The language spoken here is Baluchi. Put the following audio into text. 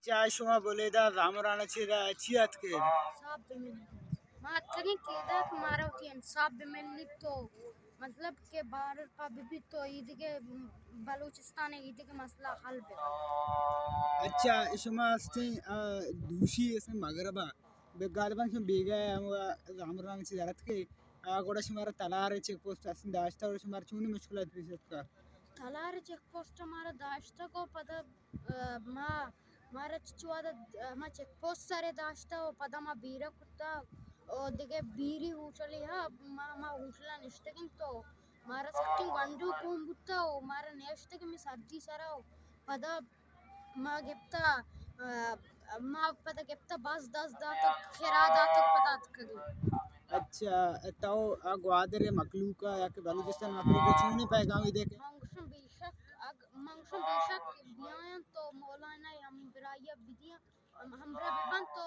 چا شما بلیدہ زامران چیدا چی اتکے؟ انصاف بہ ملیت۔ ما اتکگیں کہ ادا کہ مارا وتی انصاف بہ ملیت تو، مطلب کہ بارڈر پا بہ بیت تو ایدگہ بلوچستان ایدگہ مسئلہ حل بہ۔ اچھا، شما استیں، آ، دوشی استیں مغربا، بہ غالباً شما بیگاہ ہم زامران چیدا اتکے، آ، گڑا شمارا تلار چیک پوسٹ استیں داشتہ، گڑا شمارا چونی مشکلات پیش اتکا؟ تلار چیک پوسٹ مارا داشتہ کو پدا، آ، ما مارا چچو وہدا ہما چیک پوسٹ سرے داشتہ و پدا ما بیرہ کتا و دگہ بیری ہوٹلے ہا، ما ہما ہوٹلا نشتگیں تو مارا سکیں گونڈو گون بوتا و مارا نیشتگ ہمے سردی سرا و پدا ما گپتا، آ، ما پدا گپتا بس دست داتگ، کرا داتگ، پدا اتکگیں۔ اچھا، تو آ گوادر مخلوق یا کہ بلوچستان مخلوق چونیں پیغام دے کہ؟ من گوشم بے شک، اگ-، من گوشم بے شک بیاین تو مولانا ہمبراہی بدیاں، ہم-، ہمبراہ ببن تو